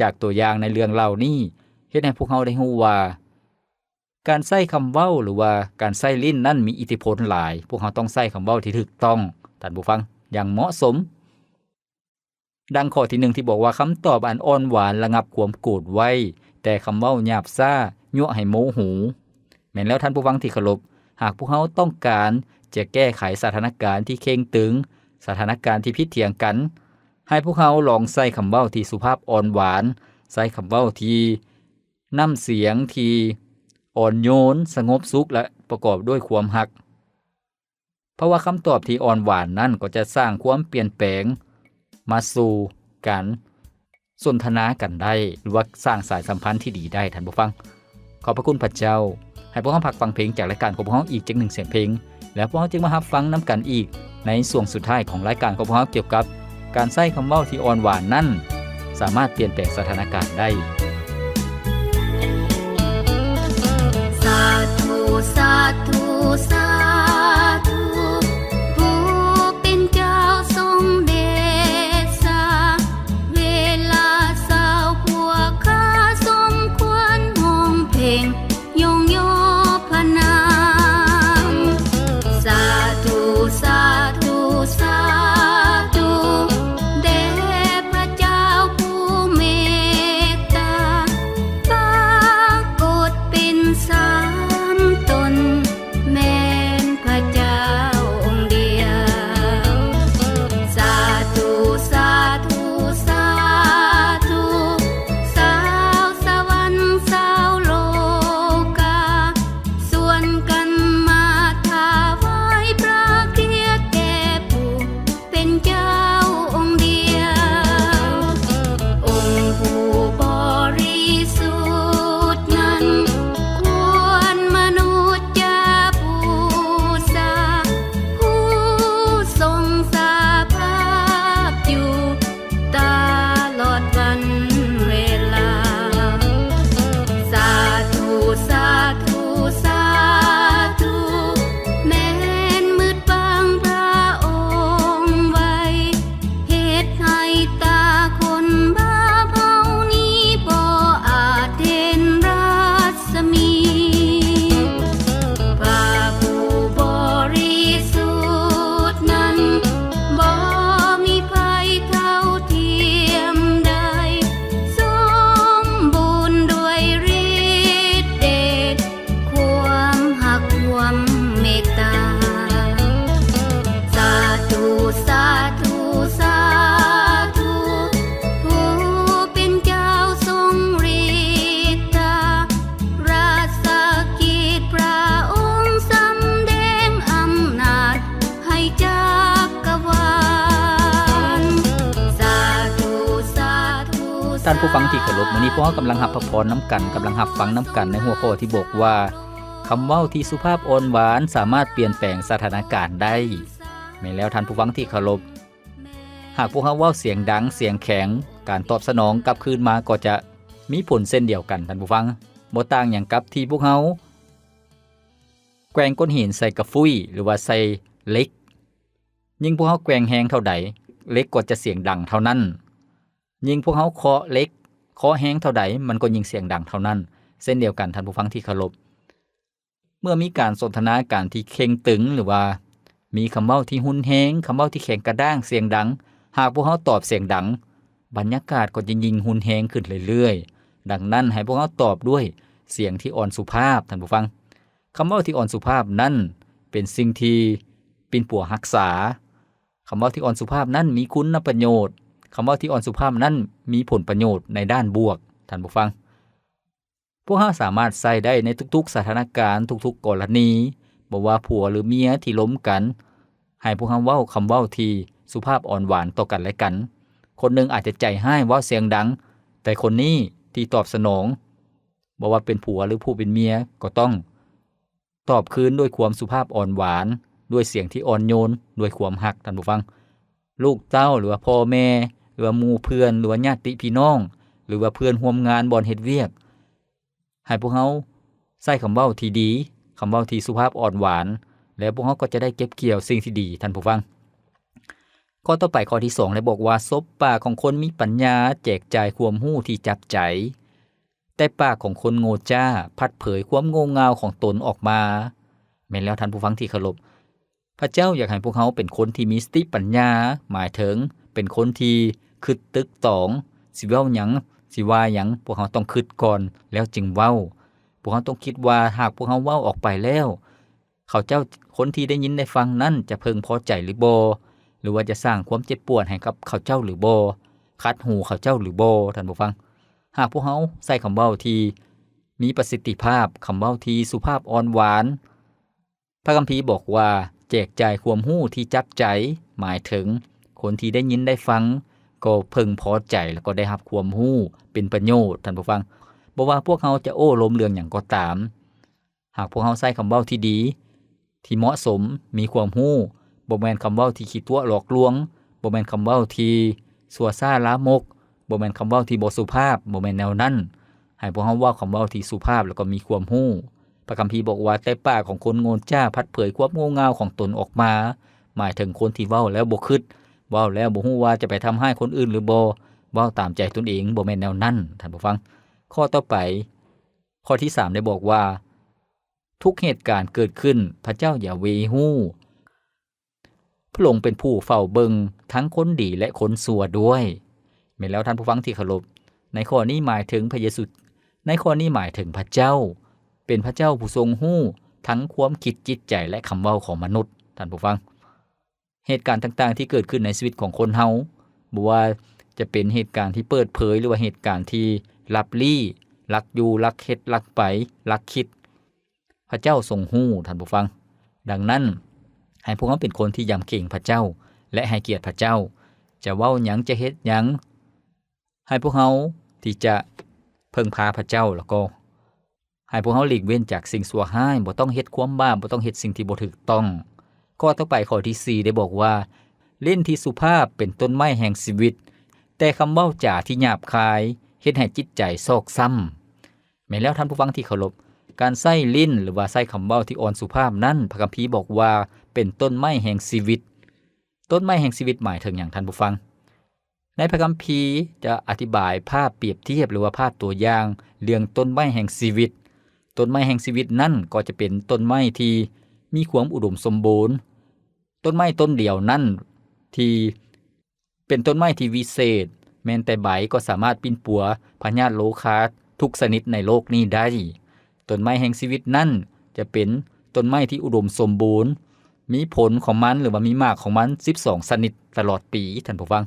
ຈາກຕົວຢ່າງໃນເລື່ອງເລົ່ານີ້ ເຮັດໃຫ້ພວກເຮົາໄດ້ຮູ້ວ່າ ການໃຊ້ຄຳເວົ້າ ຫຼືວ່າການໃຊ້ລີ້ນນັ້ນມີອິດທິພົນຫຼາຍ. ພວກເຮົາຕ້ອງໃຊ້ຄຳເວົ້າທີ່ຖືກຕ້ອງ, ທ່ານຜູ້ຟັງ, ຢ່າງເໝາະສົມ. ດັ່ງຂໍ້ທີໜຶ່ງທີ່ບອກວ່າ ຄຳຕອບອັນອ່ອນຫວານລະງັບຄວາມໂກດໄວ້, ແຕ່ຄຳເວົ້າຫຍາບຊ້າຍົວະໃຫ້ໂມໂຫ. ແມ່ນແລ້ວທ່ານຜູ້ຟັງທີ່ເຄົາລົບ, ຫາກພວກເຮົາຕ້ອງການຈະແກ້ໄຂສະຖານະການທີ່ເຄັ່ງຕຶງ, ສະຖານະການທີ່ຜິດຖຽງກັນ, ໃຫ້ພວກເຮົາລອງໃຊ້ຄຳເວົ້າທີ່ສຸພາບອ່ອນຫວານ, ໃຊ້ຄຳເວົ້າທີ່ ນ້ຳສຽງທີ່ອ່ອນໂຍນ, ສະຫງົບສຸກ ແລະ ປະກອບດ້ວຍຄວາມຮັກ. ເພາະວ່າຄຳຕອບທີ່ອ່ອນຫວານນັ້ນກໍຈະສ້າງຄວາມປ່ຽນແປງມາສູ່ການສົນທະນາກັນໄດ້ ຫຼືວ່າສ້າງສາຍສຳພັນທີ່ດີໄດ້, ທ່ານຜູ້ຟັງ. ຂອບພະຄຸນພະເຈົ້າ. ໃຫ້ພວກເຮົາພັກຟັງເພງຈາກລາຍການຂອງພວກເຮົາອີກຈັກໜຶ່ງສຽງເພງ, ແລ້ວພວກເຮົາຈຶ່ງມາຮັບຟັງນຳກັນອີກໃນຊ່ວງສຸດທ້າຍຂອງລາຍການຂອງພວກເຮົາ ກ່ຽວກັບການໃຊ້ຄຳເວົ້າທີ່ອ່ອນຫວານນັ້ນ ສາມາດປ່ຽນແປງສະຖານະການໄດ້. ສາທຸ ສາທຸ ສາທຸ ຜູ້ເປັນເຈົ້າຊົງເດຊາ, ເວລາເຊົ້າພວກຂ້າສົມຄວນຮ້ອງເພງ ຍ້ອງຍໍພະນາມ. ສາທຸ ສາທຸ ສາທຸ ແດ່ພະເຈົ້າຜູ້ເມດຕາ, ປາກົດເປັນສາມຕົນ ແມ່ນພະເຈົ້າອົງດຽວ. ສາທຸ ສາທຸ ສາທຸ ຊາວສະຫວັນ ຊາວໂລກາ ຊວນກັນມາຖວາຍພະກຽດແດ່ຜູ້ເປັນເຈົ້າອົງດຽວ. ອົງຜູ້ບໍລິສຸດນັ້ນ ຄວນມະນຸດຈະບູຊາ, ຜູ້ຊົງສະພາບຢູ່ ຕະຫຼອດວັນເວລາ. ສາທຸ ສາທຸ ສາທຸ ແມ່ນມືດບັງພະອົງໄວ້, ເຮັດໃຫ້ຕາຄົນບາບເຮົານີ້ບໍ່ອາດເຫັນລັດສະໝີ. ພະຜູ້ບໍລິສຸດນັ້ນ ບໍ່ມີໃຜເທົ່າທຽມໄດ້, ສົມບູນດ້ວຍລິດເດດ ຄວາມຮັກ ຄວາມເມດຕາ. ສາທຸ ສາທຸ ສາທຸ ຜູ້ເປັນເຈົ້າຊົງລິດທາ, ລັດສະກິດພະອົງສຳແດງອຳນາດໃຫ້ຈັກກະວານ. ສາທຸ ສາທຸ ທ່ານຜູ້ຟັງທີ່ເຄົາລົບ, ມື້ນີ້ພວກເຮົາກຳລັງຮັບພະພອນນຳກັນ, ກຳລັງຮັບຟັງນຳກັນໃນຫົວຂໍ້ທີ່ບອກວ່າ ຄຳເວົ້າທີ່ສຸພາບອ່ອນຫວານສາມາດປ່ຽນແປງສະຖານະການໄດ້. ແມ່ນແລ້ວທ່ານຜູ້ຟັງທີ່ເຄົາລົບ, ຫາກພວກເຮົາເວົ້າສຽງດັງ, ສຽງແຂງ, ການຕອບສະໜອງກັບຄືນມາກໍຈະມີຜົນເຊັ່ນດຽວກັນ, ທ່ານຜູ້ຟັງ. ບໍ່ຕ່າງຫຍັງກັບທີ່ພວກເຮົາແກວ່ງກ້ອນຫີນໃສ່ກະຟຸ້ຍ ຫຼືວ່າໃສ່ເຫຼັກ. ຍິ່ງພວກເຮົາແກວ່ງແຮງເທົ່າໃດ, ເຫຼັກກໍຈະສຽງດັງເທົ່ານັ້ນ. ຍິ່ງພວກເຮົາເຄາະເຫຼັກ, ເຄາະແຮງເທົ່າໃດ, ມັນກໍຍິ່ງສຽງດັງເທົ່ານັ້ນ ເຊັ່ນດຽວກັນ, ທ່ານຜູ້ຟັງທີ່ເຄົາລົບ. ເມື່ອມີການສົນທະນາການທີ່ເຄັ່ງຕຶງ ຫຼືວ່າມີຄຳເວົ້າທີ່ຮຸນແຮງ, ຄຳເວົ້າທີ່ແຂງກະດ້າງ, ສຽງດັງ, ຫາກພວກເຮົາຕອບສຽງດັງ, ບັນຍາກາດກໍຈະຍິ່ງຮຸນແຮງຂຶ້ນເລື້ອຍໆ. ດັ່ງນັ້ນ, ໃຫ້ພວກເຮົາຕອບດ້ວຍສຽງທີ່ອ່ອນສຸພາບ, ທ່ານຜູ້ຟັງ. ຄຳເວົ້າທີ່ອ່ອນສຸພາບນັ້ນເປັນສິ່ງທີ່ປິ່ນປົວຮັກສາ. ຄຳເວົ້າທີ່ອ່ອນສຸພາບນັ້ນມີຄຸນນະປະໂຫຍດ. ຄຳເວົ້າທີ່ອ່ອນສຸພາບນັ້ນມີຜົນປະໂຫຍດໃນດ້ານບວກ, ທ່ານຜູ້ຟັງ. ວກເຮົາສາມາດໃຊ້ໄດ້ໃນທຸກໆສະຖານະການ, ທຸກໆກໍລະນີ, ບໍ່ວ່າຜົວຫຼືເມຍທີ່ລົມກັນ, ໃຫ້ພວກເຮົາເວົ້າຄຳເວົ້າທີ່ສຸພາບອ່ອນຫວານຕໍ່ກັນແລະກັນ. ຄົນໜຶ່ງອາດຈະໃຈຮ້າຍເວົ້າສຽງດັງ, ແຕ່ຄົນນີ້ທີ່ຕອບສະໜອງ, ບໍ່ວ່າເປັນຜົວຫຼືຜູ້ເປັນເມຍ, ກໍຕ້ອງຕອບຄືນດ້ວຍຄວາມສຸພາບອ່ອນຫວານ, ດ້ວຍສຽງທີ່ອ່ອນໂຍນ, ດ້ວຍຄວາມຮັກ, ທ່ານຜູ້ຟັງ. ລູກເຕົ້າ ຫຼືວ່າພໍ່ແມ່ ຫຼືວ່າໝູ່ເພື່ອນ ຫຼືວ່າຍາດຕິພີ່ນ້ອງ ຫຼືວ່າເພື່ອນຮ່ວມງານບ່ອນເຮັດວຽກ, ໃຫ້ພວກເຮົາໃຊ້ຄຳເວົ້າທີ່ດີ, ຄຳເວົ້າທີ່ສຸພາບອ່ອນຫວານ, ແລ້ວພວກເຮົາກໍຈະໄດ້ເກັບກ່ຽວສິ່ງທີ່ດີ, ທ່ານຜູ້ຟັງ. ຂໍ້ຕໍ່ໄປ, ຂໍ້ທີສອງ ໄດ້ບອກວ່າ, ສົບປາກຂອງຄົນມີປັນຍາແຈກຈ່າຍຄວາມຮູ້ທີ່ຈັບໃຈ, ແຕ່ປາກຂອງຄົນໂງ່ຈ້າພັດເຜີຍຄວາມໂງ່ເຫງົ້າຂອງຕົນອອກມາ. ແມ່ນແລ້ວ, ທ່ານຜູ້ຟັງທີ່ເຄົາລົບ, ພະເຈົ້າຢາກໃຫ້ພວກເຮົາເປັນຄົນທີ່ມີສະຕິປັນຍາ, ໝາຍເຖິງເປັນຄົນທີ່ຄິດຕຶກຕອງ, ຊິເວົ້າຫຍັງ, ຊິວ່າຫຍັງ, ພວກເຮົາຕ້ອງຄິດກ່ອນ ແລ້ວຈຶ່ງເວົ້າ. ພວກເຮົາຕ້ອງຄິດວ່າ ຫາກພວກເຮົາເວົ້າອອກໄປແລ້ວ, ເຂົາເຈົ້າ, ຄົນທີ່ໄດ້ຍິນໄດ້ຟັງນັ້ນຈະເພິ່ງພໍໃຈຫຼືບໍ່, ຫຼືວ່າຈະສ້າງຄວາມເຈັບປວດໃຫ້ກັບເຂົາເຈົ້າຫຼືບໍ່, ຂັດຫູເຂົາເຈົ້າຫຼືບໍ່, ທ່ານຜູ້ຟັງ. ຫາກພວກເຮົາໃຊ້ຄຳເວົ້າທີ່ມີປະສິດທິພາບ, ຄຳເວົ້າທີ່ສຸພາບອ່ອນຫວານ, ພະຄຳພີບອກວ່າ ແຈກຈ່າຍຄວາມຮູ້ທີ່ຈັບໃຈ, ໝາຍເຖິງຄົນທີ່ໄດ້ຍິນໄດ້ຟັງກໍເພິ່ງພໍໃຈ ແລ້ວກໍໄດ້ຮັບຄວາມຮູ້ເປັນປະໂຫຍດ, ທ່ານຜູ້ຟັງ. ບໍ່ວ່າພວກເຮົາຈະໂອ້ລົມເລື່ອງຫຍັງກໍຕາມ, ຫາກພວກເຮົາໃຊ້ຄຳເວົ້າທີ່ດີ, ທີ່ເໝາະສົມ, ມີຄວາມຮູ້, ບໍ່ແມ່ນຄຳເວົ້າທີ່ຂີ້ຕົວະຫຼອກລວງ, ບໍ່ແມ່ນຄຳເວົ້າທີ່ຊົ່ວຊ້າລາມົກ, ບໍ່ແມ່ນຄຳເວົ້າທີ່ບໍ່ສຸພາບ, ບໍ່ແມ່ນແນວນັ້ນ. ໃຫ້ພວກເຮົາເວົ້າຄຳເວົ້າທີ່ສຸພາບ ແລ້ວກໍມີຄວາມຮູ້. ພະຄຳພີບອກວ່າ, ແຕ່ປາກຂອງຄົນໂງ່ຈ້າພັດເຜີຍຄວາມໂງ່ເຫງົ້າຂອງຕົນອອກມາ, ໝາຍເຖິງຄົນທີ່ເວົ້າແລ້ວບໍ່ຄິດ, ເວົ້າແລ້ວບໍ່ຮູ້ວ່າຈະໄປທຳຮ້າຍຄົນອື່ນຫຼືບໍ່, ເວົ້າຕາມໃຈຕົນເອງ, ບໍ່ແມ່ນແນວນັ້ນ, ທ່ານຜູ້ຟັງ. ຂໍ້ຕໍ່ໄປ, ຂໍ້ທີສາມ ໄດ້ບອກວ່າ, ທຸກເຫດການເກີດຂຶ້ນ, ພະເຈົ້າຢາເວຮູ້. ພະອົງເປັນຜູ້ເຝົ້າເບິ່ງທັງຄົນດີ ແລະ ຄົນຊົ່ວດ້ວຍ. ແມ່ນແລ້ວ, ທ່ານຜູ້ຟັງທີ່ເຄົາລົບ, ໃນຂໍ້ນີ້ໝາຍເຖິງພະເຢຊູ, ໃນຂໍ້ນີ້ໝາຍເຖິງພະເຈົ້າ, ເປັນພະເຈົ້າຜູ້ຊົງຮູ້ທັງຄວາມຄິດຈິດໃຈ ແລະ ຄຳເວົ້າຂອງມະນຸດ, ທ່ານຜູ້ຟັງ. ເຫດການຕ່າງໆທີ່ເກີດຂຶ້ນໃນຊີວິດຂອງຄົນເຮົາ, ບໍ່ວ່າຈະເປັນເຫດການທີ່ເປີດເຜີຍ ຫຼືວ່າເຫດການທີ່ລັບລີ້, ລັກຢູ່, ລັກເຮັດ, ລັກໄປ, ລັກຄິດ, ພະເຈົ້າຊົງຮູ້, ທ່ານຜູ້ຟັງ. ດັ່ງນັ້ນ, ໃຫ້ພວກເຮົາເປັນຄົນທີ່ຢຳເກງພະເຈົ້າ ແລະ ໃຫ້ກຽດພະເຈົ້າ. ຈະເວົ້າຫຍັງ, ຈະເຮັດຫຍັງ, ໃຫ້ພວກເຮົາທີ່ຈະເພິ່ງພາພະເຈົ້າ, ແລ້ວກໍໃຫ້ພວກເຮົາຫຼີກເວັ້ນຈາກສິ່ງຊົ່ວຮ້າຍ, ບໍ່ຕ້ອງເຮັດຄວາມບາບ, ບໍ່ຕ້ອງເຮັດສິ່ງທີ່ບໍ່ຖືກຕ້ອງ. ຂໍ້ຕໍ່ໄປ, ຂໍ້ທີສີ່ ໄດ້ບອກວ່າ, ຫຼິ້ນທີ່ສຸພາບເປັນຕົ້ນໄມ້ແຫ່ງຊີວິດ, ແຕ່ຄຳເວົ້າຈາທີ່ຫຍາບຄາຍເຮັດໃຫ້ຈິດໃຈຊອກຊ້ຳ. ແມ່ນແລ້ວ, ທ່ານຜູ້ຟັງທີ່ເຄົາລົບ, ການໃຊ້ຫຼິ້ນ ຫຼືວ່າໃຊ້ຄຳເວົ້າທີ່ອ່ອນສຸພາບນັ້ນ, ພະຄຳພີບອກວ່າເປັນຕົ້ນໄມ້ແຫ່ງຊີວິດ. ຕົ້ນໄມ້ແຫ່ງຊີວິດໝາຍເຖິງຫຍັງ, ທ່ານຜູ້ຟັງ? ໃນພະຄຳພີຈະອະທິບາຍພາບປຽບທຽບ ຫຼືວ່າພາບຕົວຢ່າງເລື່ອງຕົ້ນໄມ້ແຫ່ງຊີວິດ. ຕົ້ນໄມ້ແຫ່ງຊີວິດນັ້ນກໍຈະເປັນຕົ້ນໄມ້ທີ່ມີຄວາມອຸດົມສົມບູນ, ຕົ້ນໄມ້ຕົ້ນດຽວນັ້ນທີ່ ເປັນຕົ້ນໄມ້ທີ່ວິເສດ, ແມ່ນແຕ່ໃບກໍສາມາດປິ່ນປົວພະຍາດໂລຄາທຸກຊະນິດໃນໂລກນີ້ໄດ້. ຕົ້ນໄມ້ແຫ່ງຊີວິດນັ້ນຈະເປັນຕົ້ນໄມ້ທີ່ອຸດົມສົມບູນ, ມີຜົນຂອງມັນ ຫຼືວ່າມີໝາກຂອງມັນສິບສອງຊະນິດຕະຫຼອດປີ, ທ່ານຜູ້ຟັງ.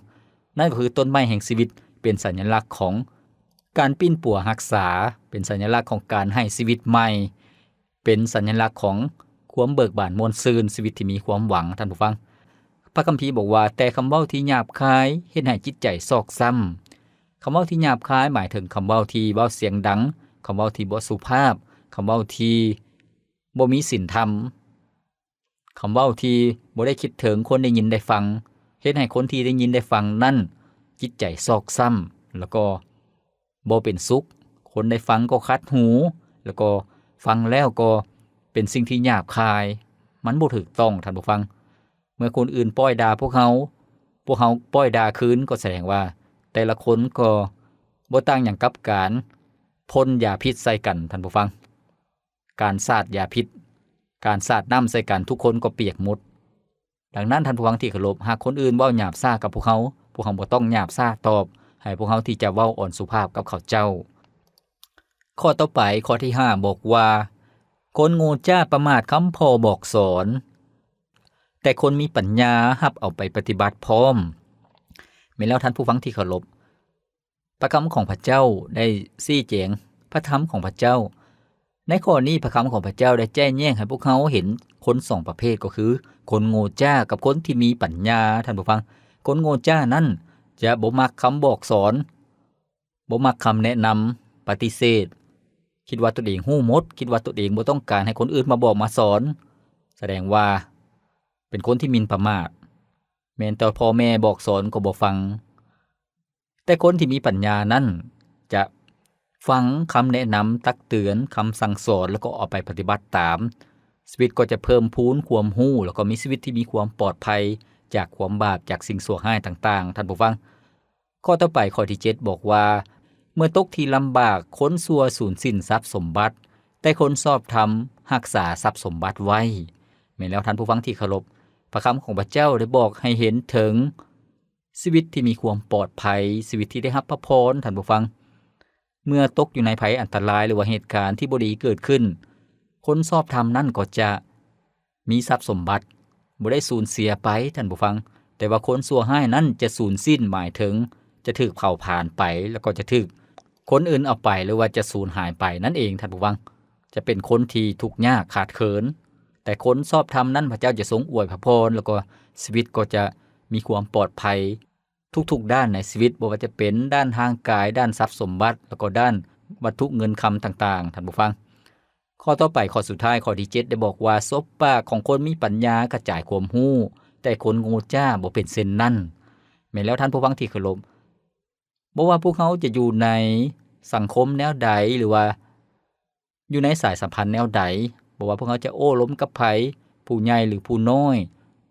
ນັ້ນກໍຄືຕົ້ນໄມ້ແຫ່ງຊີວິດ ເປັນສັນຍະລັກຂອງການປິ່ນປົວຮັກສາ, ເປັນສັນຍະລັກຂອງການໃຫ້ຊີວິດໃໝ່. ເປັນສັນຍະລັກຂອງຄວາມເບີກບານມ່ວນຊື່ນ, ຊີວິດທີ່ມີຄວາມຫວັງ, ທ່ານຜູ້ຟັງ. ພະຄຳພີບອກວ່າ, ແຕ່ຄຳເວົ້າທີ່ຫຍາບຄາຍເຮັດໃຫ້ຈິດໃຈຊອກຊ້ຳ. ຄຳເວົ້າທີ່ຫຍາບຄາຍໝາຍເຖິງຄຳເວົ້າທີ່ເວົ້າສຽງດັງ, ຄຳເວົ້າທີ່ບໍ່ສຸພາບ, ຄຳເວົ້າທີ່ບໍ່ມີສິນທຳ. ຄຳເວົ້າທີ່ບໍ່ໄດ້ຄິດເຖິງຄົນໄດ້ຍິນໄດ້ຟັງ, ເຮັດໃຫ້ຄົນທີ່ໄດ້ຍິນໄດ້ຟັງນັ້ນຈິດໃຈຊອກຊ້ຳ ແລ້ວກໍບໍ່ເປັນສຸກ. ຄົນໄດ້ຟັງກໍຂັດຫູ, ແລ້ວກໍຟັງແລ້ວກໍເປັນສິ່ງທີ່ຫຍາບຄາຍ. ມັນບໍ່ຖືກຕ້ອງ, ທ່ານຜູ້ຟັງ. ເມື່ອຄົນອື່ນປ້ອຍດ່າພວກເຮົາ, ພວກເຮົາປ້ອຍດ່າຄືນ, ກໍສະແດງວ່າແຕ່ລະຄົນກໍບໍ່ຕ່າງຫຍັງກັບການພົ່ນຢາພິດໃສ່ກັນ, ທ່ານຜູ້ຟັງ. ການສາດຢາພິດ, ການສາດນ້ຳໃສ່ກັນ, ທຸກຄົນກໍປຽກໝົດ. ດັ່ງນັ້ນ, ທ່ານຜູ້ຟັງທີ່ເຄົາລົບ, ຫາກຄົນອື່ນເວົ້າຫຍາບຊ້າກັບພວກເຮົາ, ພວກເຮົາບໍ່ຕ້ອງຫຍາບຊ້າຕອບ, ໃຫ້ພວກເຮົາທີ່ຈະເວົ້າອ່ອນສຸພາບກັບເຂົາເຈົ້າ. ຂໍ້ຕໍ່ໄປ, ຂໍ້ທີຫ້າ ບອກວ່າ, ຄົນໂງ່ຈ້າປະໝາດຄຳພໍ່ບອກສອນ, ແຕ່ຄົນມີປັນຍາຮັບເອົາໄປປະຕິບັດພ້ອມ. ແມ່ນແລ້ວ, ທ່ານຜູ້ຟັງທີ່ເຄົາລົບ. ພະຄຳຂອງພະເຈົ້າໄດ້ຊີ້ແຈງ ພະທຳຂອງພະເຈົ້າ. ໃນຂໍ້ນີ້ ພະຄຳຂອງພະເຈົ້າໄດ້ແຈ້ງແຍກໃຫ້ພວກເຮົາເຫັນຄົນສອງປະເພດ ກໍຄືຄົນໂງ່ຈ້າກັບຄົນທີ່ມີປັນຍາ, ທ່ານຜູ້ຟັງ. ຄົນໂງ່ຈ້ານັ້ນຈະບໍ່ມັກຄຳບອກສອນ, ບໍ່ມັກຄຳແນະນຳ, ປະຕິເສດ, ຄິດວ່າຕົນເອງຮູ້ໝົດ, ຄິດວ່າຕົນເອງບໍ່ຕ້ອງການໃຫ້ຄົນອື່ນມາບອກມາສອນ, ສະແດງວ່າເປັນຄົນທີ່ໝິ່ນປະໝາດ, ແມ່ນແຕ່ພໍ່ແມ່ບອກສອນກໍບໍ່ຟັງ. ແຕ່ຄົນທີ່ມີປັນຍານັ້ນຈະຟັງຄຳແນະນຳ, ຕັກເຕືອນ, ຄຳສັ່ງສອນ ແລ້ວກໍເອົາໄປປະຕິບັດຕາມ. ຊີວິດກໍຈະເພີ່ມພູນຄວາມຮູ້ ແລ້ວກໍມີຊີວິດທີ່ມີຄວາມປອດໄພຈາກຄວາມບາບ, ຈາກສິ່ງຊົ່ວຮ້າຍຕ່າງໆ, ທ່ານຜູ້ຟັງ. ຂໍ້ຕໍ່ໄປ, ຂໍ້ທີເຈັດ ບອກວ່າ, ເມື່ອຕົກທີ່ລຳບາກ, ຄົນຊົ່ວສູນສິ້ນຊັບສົມບັດ, ແຕ່ຄົນຊອບທຳຮັກສາຊັບສົມບັດໄວ້. ແມ່ນແລ້ວ, ທ່ານຜູ້ຟັງທີ່ເຄົາລົບ, ພະຄຳຂອງພະເຈົ້າໄດ້ບອກໃຫ້ເຫັນເຖິງຊີວິດທີ່ມີຄວາມປອດໄພ, ຊີວິດທີ່ໄດ້ຮັບພະພອນ, ທ່ານຜູ້ຟັງ. ເມື່ອຕົກຢູ່ໃນໄພອັນຕະລາຍ ຫຼືວ່າເຫດການທີ່ບໍ່ດີເກີດຂຶ້ນ, ຄົນຊອບທຳນັ້ນກໍຈະ ມີຊັບສົມບັດ, ບໍ່ໄດ້ສູນເສຍໄປ, ທ່ານຜູ້ຟັງ, ແຕ່ວ່າຄົນຊົ່ວຮ້າຍນັ້ນຈະສູນສິ້ນ, ໝາຍເຖິງຈະຖືກເຜົາຜານໄປ, ແລ້ວກໍຈະຖືກຄົນອື່ນເອົາໄປ ຫຼືວ່າຈະສູນຫາຍໄປນັ້ນເອງ, ທ່ານຜູ້ຟັງ. ຈະເປັນຄົນທີ່ທຸກຍາກຂາດເຂີນ, ແຕ່ຄົນຊອບທຳນັ້ນ ພະເຈົ້າຈະຊົງອວຍພະພອນ, ແລ້ວກໍຊີວິດກໍຈະມີຄວາມປອດໄພ ທຸກໆດ້ານໃນຊີວິດ, ບໍ່ວ່າຈະເປັນດ້ານຮ່າງກາຍ, ດ້ານຊັບສົມບັດ, ແລ້ວກໍດ້ານວັດຖຸເງິນຄຳຕ່າງໆ, ທ່ານຜູ້ຟັງ. ຂໍ້ຕໍ່ໄປ, ຂໍ້ສຸດທ້າຍ, ຂໍ້ທີເຈັດ ໄດ້ບອກວ່າ, ສົບປາກຂອງຄົນມີປັນຍາກະຈາຍຄວາມຮູ້, ແຕ່ຄົນໂງ່ຈ້າບໍ່ເປັນເຊັ່ນນັ້ນ. ແມ່ນແລ້ວ, ທ່ານຜູ້ຟັງທີ່ເຄົາລົບ, ບໍ່ວ່າພວກເຮົາຈະຢູ່ໃນສັງຄົມແນວໃດ ຫຼືວ່າ ຢູ່ໃນສາຍສຳພັນແນວໃດ, ບໍ່ວ່າພວກເຮົາຈະໂອ້ລົມກັບໃຜ, ຜູ້ໃຫຍ່ ຫຼື ຜູ້ນ້ອຍ,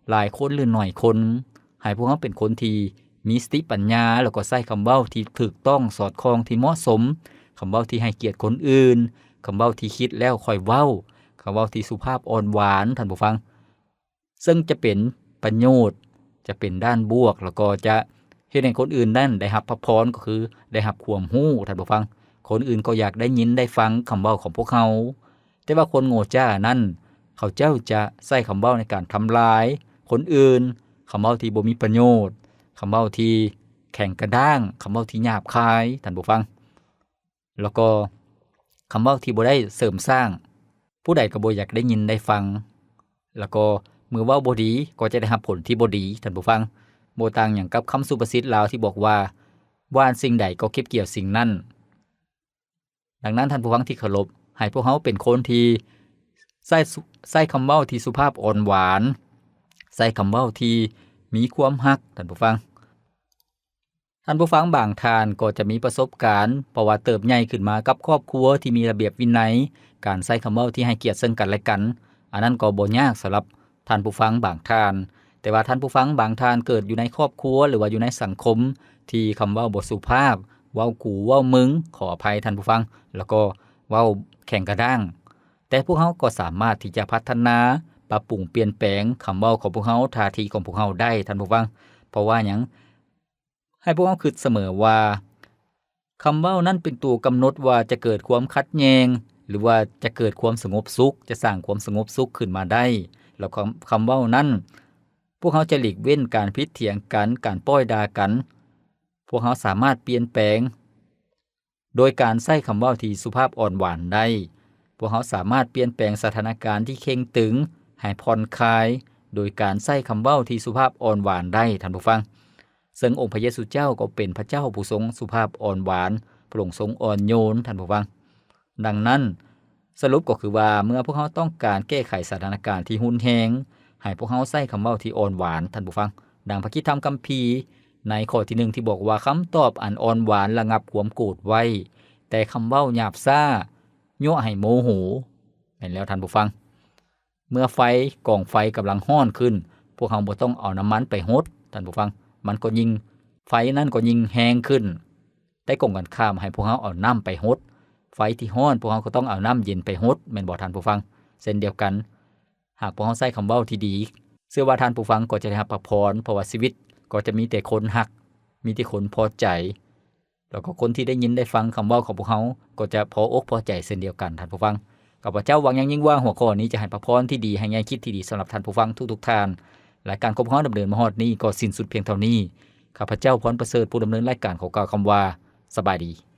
ຫຼາຍຄົນ ຫຼື ໜ້ອຍຄົນ, ໃຫ້ພວກເຮົາເປັນຄົນທີ່ມີສະຕິປັນຍາ, ແລ້ວກໍໃຊ້ຄຳເວົ້າທີ່ຖືກຕ້ອງ, ສອດຄ່ອງ, ທີ່ເໝາະສົມ, ຄຳເວົ້າທີ່ໃຫ້ກຽດຄົນອື່ນ, ຄຳເວົ້າທີ່ຄິດແລ້ວຄ່ອຍເວົ້າ, ຄຳເວົ້າທີ່ສຸພາບອ່ອນຫວານ, ທ່ານຜູ້ຟັງ. ເຊິ່ງຈະເປັນປະໂຫຍດ, ຈະເປັນດ້ານບວກ, ແລ້ວກໍຈະເຮັດໃຫ້ຄົນອື່ນນັ້ນໄດ້ຮັບພະພອນ, ກໍຄືໄດ້ຮັບຄວາມຮູ້, ທ່ານຜູ້ຟັງ. ຄົນອື່ນກໍຢາກໄດ້ຍິນໄດ້ຟັງຄຳເວົ້າຂອງພວກເຮົາ. ແຕ່ວ່າຄົນໂງ່ຈ້ານັ້ນ, ເຂົາເຈົ້າຈະໃຊ້ຄຳເວົ້າໃນການທຳລາຍຄົນອື່ນ, ຄຳເວົ້າທີ່ບໍ່ມີປະໂຫຍດ, ຄຳເວົ້າທີ່ແຂງກະດ້າງ, ຄຳເວົ້າທີ່ຫຍາບຄາຍ, ທ່ານຜູ້ຟັງ. ແລ້ວກໍຄຳເວົ້າທີ່ບໍ່ໄດ້ເສີມສ້າງ, ຜູ້ໃດກໍບໍ່ຢາກໄດ້ຍິນໄດ້ຟັງ. ແລ້ວກໍເມື່ອເວົ້າບໍ່ດີກໍຈະໄດ້ຮັບຜົນທີ່ບໍ່ດີ, ທ່ານຜູ້ຟັງ. ບໍ່ຕ່າງຫຍັງກັບຄຳສຸພາສິດລາວທີ່ບອກວ່າ, ຫວ່ານສິ່ງໃດກໍເກັບກ່ຽວສິ່ງນັ້ນ. ດັ່ງນັ້ນ, ທ່ານຜູ້ຟັງທີ່ເຄົາລົບ, ໃຫ້ພວກເຮົາເປັນຄົນທີ່ໃຊ້ ໃຊ້ຄຳເວົ້າທີ່ສຸພາບອ່ອນຫວານ, ໃຊ້ຄຳເວົ້າທີ່ມີຄວາມຮັກ, ທ່ານຜູ້ຟັງ. ທ່ານຜູ້ຟັງບາງທ່ານກໍຈະມີປະສົບການ, ເພາະວ່າເຕີບໃຫຍ່ຂຶ້ນມາກັບຄອບຄົວທີ່ມີລະບຽບວິໄນ, ການໃຊ້ຄຳເວົ້າທີ່ໃຫ້ກຽດເຊິ່ງກັນແລະກັນ, ອັນນັ້ນກໍບໍ່ຍາກສຳລັບທ່ານຜູ້ຟັງບາງທ່ານ. ແຕ່ວ່າທ່ານຜູ້ຟັງບາງທ່ານເກີດຢູ່ໃນຄອບຄົວ ຫຼືວ່າຢູ່ໃນສັງຄົມທີ່ຄຳເວົ້າບໍ່ສຸພາບ, ເວົ້າກູເວົ້າມຶງ, ຂໍອະໄພທ່ານຜູ້ຟັງ, ແລ້ວກໍເວົ້າແຂງກະດ້າງ. ແຕ່ພວກເຮົາກໍສາມາດທີ່ຈະພັດທະນາ, ປັບປຸງ, ປ່ຽນແປງຄຳເວົ້າຂອງພວກເຮົາ, ທ່າທີຂອງພວກເຮົາໄດ້, ທ່ານຜູ້ຟັງ. ເພາະວ່າຫຍັງ? ໃຫ້ພວກເຮົາຄິດສະເໝີວ່າ ຄຳເວົ້ານັ້ນເປັນຕົວກຳນົດວ່າຈະເກີດຄວາມຂັດແຍ່ງ ຫຼືວ່າຈະເກີດຄວາມສະຫງົບສຸກ, ຈະສ້າງຄວາມສະຫງົບສຸກຂຶ້ນມາໄດ້. ແລ້ວຄຳ ຄຳເວົ້ານັ້ນ ພວກເຮົາຈະຫຼີກເວັ້ນການຜິດຖຽງກັນ, ການປ້ອຍດ່າກັນ. ພວກເຮົາສາມາດປ່ຽນແປງ ໂດຍການໃຊ້ຄຳເວົ້າທີ່ສຸພາບອ່ອນຫວານໄດ້. ພວກເຮົາສາມາດປ່ຽນແປງສະຖານະການທີ່ເຄັ່ງຕຶງໃຫ້ຜ່ອນຄາຍ ໂດຍການໃຊ້ຄຳເວົ້າທີ່ສຸພາບອ່ອນຫວານໄດ້, ທ່ານຜູ້ຟັງ. ເຊິ່ງອົງພະເຢຊູເຈົ້າກໍເປັນພະເຈົ້າຜູ້ຊົງສຸພາບອ່ອນຫວານ, ພະອົງຊົງອ່ອນໂຍນ, ທ່ານຜູ້ຟັງ. ດັ່ງນັ້ນ, ສະຫຼຸບກໍຄືວ່າ ເມື່ອພວກເຮົາຕ້ອງການແກ້ໄຂສະຖານະການທີ່ຮຸນແຮງ, ໃຫ້ພວກເຮົາໃຊ້ຄຳເວົ້າທີ່ອ່ອນຫວານ, ທ່ານຜູ້ຟັງ. ດັ່ງພະຄຣິສຕະທຳຄຳພີໃນຂໍ້ທີໜຶ່ງທີ່ບອກວ່າ, ຄຳຕອບອັນອ່ອນຫວານລະງັບຄວາມໂກດໄວ້, ແຕ່ຄຳເວົ້າຫຍາບຊ້າຍົວະໃຫ້ໂມໂຫ. ແມ່ນແລ້ວ, ທ່ານຜູ້ຟັງ. ເມື່ອໄຟ, ກອງໄຟກຳລັງຮ້ອນຂຶ້ນ, ພວກເຮົາບໍ່ຕ້ອງເອົານ້ຳມັນໄປຫົດ, ທ່ານຜູ້ຟັງ, ມັນກໍຍິ່ງ, ໄຟນັ້ນກໍຍິ່ງແຮງຂຶ້ນ. ແຕ່ກົງກັນຂ້າມ, ໃຫ້ພວກເຮົາເອົານ້ຳໄປຫົດ, ໄຟທີ່ຮ້ອນ, ພວກເຮົາກໍຕ້ອງເອົານ້ຳເຢັນໄປຫົດ, ແມ່ນບໍ່, ທ່ານຜູ້ຟັງ? ເຊັ່ນດຽວກັນ, ຫາກພວກເຮົາໃຊ້ຄຳເວົ້າທີ່ດີ, ເຊື່ອວ່າທ່ານຜູ້ຟັງກໍຈະໄດ້ຮັບພະພອນ, ເພາະວ່າຊີວິດກໍຈະມີແຕ່ຄົນຮັກ, ມີແຕ່ຄົນພໍໃຈ. ແລ້ວກໍຄົນທີ່ໄດ້ຍິນໄດ້ຟັງຄຳເວົ້າຂອງພວກເຮົາ ກໍຈະພໍອົກພໍໃຈເຊັ່ນດຽວກັນ, ທ່ານຜູ້ຟັງ. ຂ້າພະເຈົ້າຫວັງຢ່າງຍິ່ງວ່າຫົວຂໍ້ນີ້ຈະໃຫ້ພະພອນທີ່ດີ, ໃຫ້ແງ່ຄິດທີ່ດີສຳລັບທ່ານຜູ້ຟັງທຸກໆທ່ານ. ລາຍການຂອງພວກເຮົາດຳເນີນມາຮອດນີ້ກໍສິ້ນສຸດພຽງເທົ່ານີ້. ຂ້າພະເຈົ້າ ພອນປະເສີດ ຜູ້ດຳເນີນລາຍການ ຂໍກ່າວຄຳວ່າ ສະບາຍດີ.